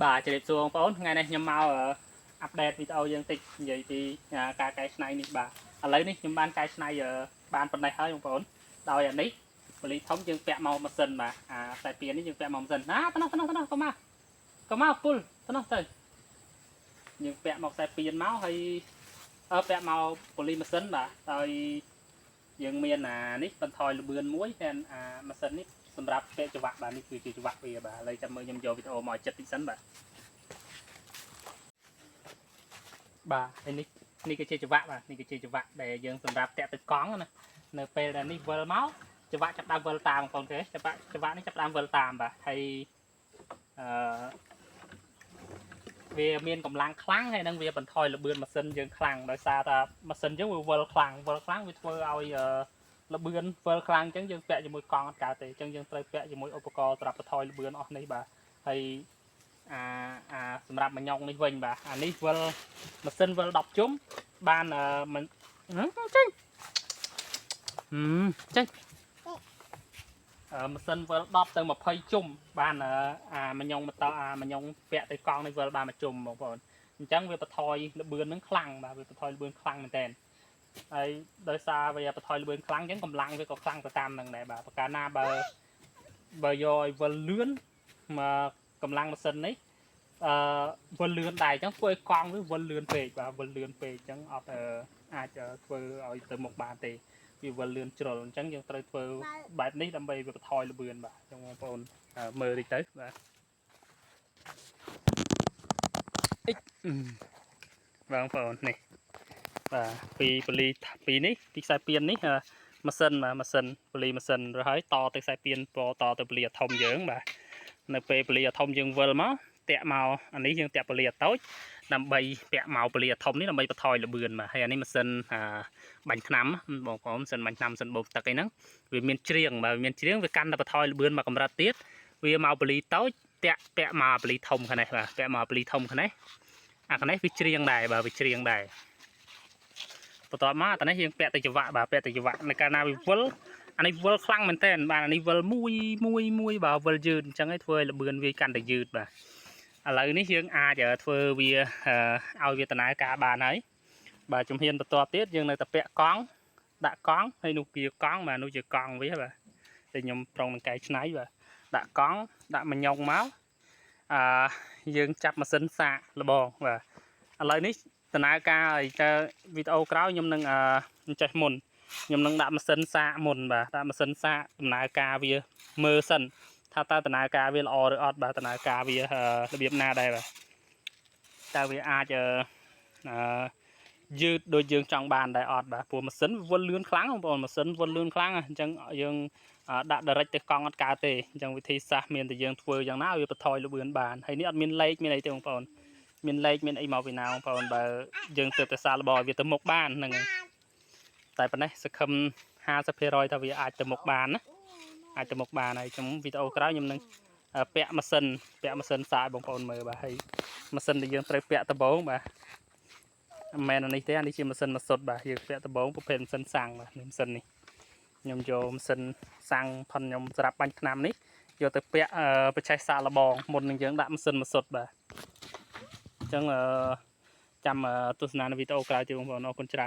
បាទជម្រាបសួរបងប្អូនថ្ងៃនេះខ្ញុំមក update វីដេអូយើងតិចនិយាយពីការកែច្នៃនេះបាទឥឡូវនេះខ្ញុំបានកែច្នៃបានប៉ុណ្ណេះហើយបងប្អូនដោយអានេះបលីធំយើងពាក់មកម៉ាស៊ីនបាទអាខ្សែពៀននេះយើងពាក់មកម៉ាស៊ីនណាតំណោះតំណោះតំណោះកុំមកកុំមកពុលតំណោះទៅយើងពាក់មកខ្សែពៀនមកហើយអឺពាក់មកបលីម៉ាស៊ីនបាទដោយយើងមានអានេះបន្ថយល្បឿនមួយហើយអាម៉ាស៊ីននេះសម្រាប់ពាក់ច្រវាក់បាទនេះគឺជាច្រវាក់វាបាទឥឡូវចាំមើលខ្ញុំយកវីដេអូមកឲ្យចិត្តតិចសិនបាទ បាទហើយនេះនេះគឺជាច្រវាក់បាទនេះគឺជាច្រវាក់ដែលយើងសម្រាប់តាក់ទៅកង់ណានៅពេលដែលនេះវិលមកច្រវាក់ចាប់ដើមវិលតាមបងប្អូនទេច្រវាក់ច្រវាក់នេះចាប់ដើមវិលតាមបាទហើយអឺវាមានកម្លាំងខ្លាំងហើយនឹងវាបន្ថយល្បឿនម៉ាស៊ីនយើងខ្លាំងដោយសារតែម៉ាស៊ីនយើងវាវិលខ្លាំងវិលខ្លាំងវាធ្វើឲ្យល្បឿនវិលខ្លាំងអញ្ចឹងយើងពាក់ជាមួយកង់អត់កើតទេអញ្ចឹងយើងត្រូវពាក់ជាមួយឧបករណ៍សម្រាប់បន្ថយល្បឿនអស់នេះបាទហើយអាអាសម្រាប់មញ៉ុងនេះវិញបាទអានេះវិល ម៉ាស៊ីនវិល10ជុំបានអឺមិនចេញហឹមចេញអឺម៉ាស៊ីនវិល10ទៅ20ជុំបានអាមញងម៉ូតអាមញងពាក់ទៅកង់នេះវិលបានមួយជុំបងប្អូនអញ្ចឹងវាបន្ថយល្បឿននឹងខ្លាំងបាទវាបន្ថយល្បឿនខ្លាំងមែនតើហើយដោយសារវាបន្ថយល្បឿនខ្លាំងអញ្ចឹងកម្លាំងវាក៏ខ្លាំងទៅតាមនឹងដែរបាទប្រការណាបើបើយកឲ្យវិលលឿនមកកម្លាំងម៉ាស៊ីននេះ អឺវិលលឿនដែរអញ្ចឹងធ្វើឲ្យកង់វាវិលលឿនពេកបាទវិលលឿនពេកអញ្ចឹងអត់អាចធ្វើឲ្យទៅមុខបានទេវាវិលលឿនជ្រុលអញ្ចឹងយើងត្រូវធ្វើបែបនេះដើម្បីវាបន្ថយល្បឿនបាទអញ្ចឹងបងប្អូនមើលតិចទៅបាទបងប្អូននេះបាទពីពលីពីនេះពីខ្សែពៀននេះម៉ាស៊ីនបាទម៉ាស៊ីនពលីម៉ាស៊ីនឬហើយតទៅខ្សែពៀនពតទៅពលីអាធំយើងបាទនៅពេលពលីអាធំយើងវិលមកតាក់មកអានេះយើងតាក់ពលាតូចដើម្បីពាក់មកពលាធំនេះដើម្បីបន្ថយល្បឿនបាទហើយអានេះម៉ាស៊ីនអាបាញ់ថ្នាំបងប្អូនម៉ាស៊ីនបាញ់ថ្នាំម៉ាស៊ីនបូមទឹកអីហ្នឹងវាមានច្រៀងបាទវាមានច្រៀងវាកាន់តែបន្ថយល្បឿនមកកម្រិតទៀតវាមកពលីតូចតាក់ពាក់មកពលីធំខាងនេះបាទពាក់មកពលីធំខាងនេះអាខាងនេះវាច្រៀងដែរបាទវាច្រៀងដែរបន្ទាប់មកអានេះយើងពាក់ទៅច្រវាក់បាទពាក់ទៅច្រវាក់នៅកាលណាវាវិលអានេះវិលខ្លាំងមែនតើបាទអានេះវិលមួយមួយមួយបាទវិលយឺតអញ្ចឹងឯងធ្វើឲ្យល្បឿនវាកាន់តែយឺតបាទឥឡូវនេះយើងអាចធ្វើវាឲ្យវាដំណើរការបានហើយបាទជំហានបន្ទាប់ទៀតយើងនៅតែពាក់កង់ដាក់កង់ហើយនោះជាកង់បាទនោះជាកង់វាបាទតែខ្ញុំប្រុងនឹងកែច្នៃបាទដាក់កង់ដាក់មញងមកអឺយើងចាប់ម៉ាស៊ីនសាកលបងបាទឥឡូវនេះដំណើរការឲ្យតើវីដេអូក្រោយខ្ញុំនឹងអឺចេះមុនខ្ញុំនឹងដាក់ម៉ាស៊ីនសាកមុនបាទដាក់ម៉ាស៊ីនសាកដំណើរការវាមើលសិនថាតើដំណើរការវាល្អឬអត់បាទដំណើរការវារបៀបណាដែរបាទតើវាអាចអឺយឺតដូចយើងចង់បានដែរអត់បាទព្រោះម៉ាស៊ីនវិលលឿនខ្លាំងបងប្អូនម៉ាស៊ីនវិលលឿនខ្លាំងអញ្ចឹងយើងដាក់ direct ទៅកង់អត់កើតទេអញ្ចឹងវិធីសាស្ត្រមានតែយើងធ្វើយ៉ាងណាឲ្យវាបន្ថយល្បឿនបានហើយនេះអត់មានលេខមានអីទេបងប្អូនមានលេខមានអីមកពីណាបងប្អូនបើយើងទើបតែសាកល្បងឲ្យវាទៅមុខបានហ្នឹងហើយតែប៉ុណ្ណេះសង្ឃឹម50%ថាវាអាចទៅមុខបានណាអាចទៅមុខបានហើយខ្ញុំវីដេអូក្រោយខ្ញុំនឹងពាក់ម៉ាស៊ីនពាក់ម៉ាស៊ីនសាកឲ្យបងប្អូនមើលបាទហើយម៉ាស៊ីនដែលយើងត្រូវពាក់ដំបូងបាទមិនមែនអានេះទេអានេះជាម៉ាស៊ីនម៉ាសុតបាទយើងពាក់ដំបូងប្រភេទម៉ាស៊ីនសាំងបាទនេះម៉ាស៊ីននេះខ្ញុំយកម៉ាស៊ីនសាំងផនខ្ញុំសម្រាប់បាញ់ថ្នាំនេះយកទៅពាក់បច្ចេកសាកល្បងមុននឹងយើងដាក់ម៉ាស៊ីនម៉ាសុតបាទអញ្ចឹងចាំទស្សនានៅវីដេអូក្រោយទៀតបងប្អូនអរគុណច្រើន។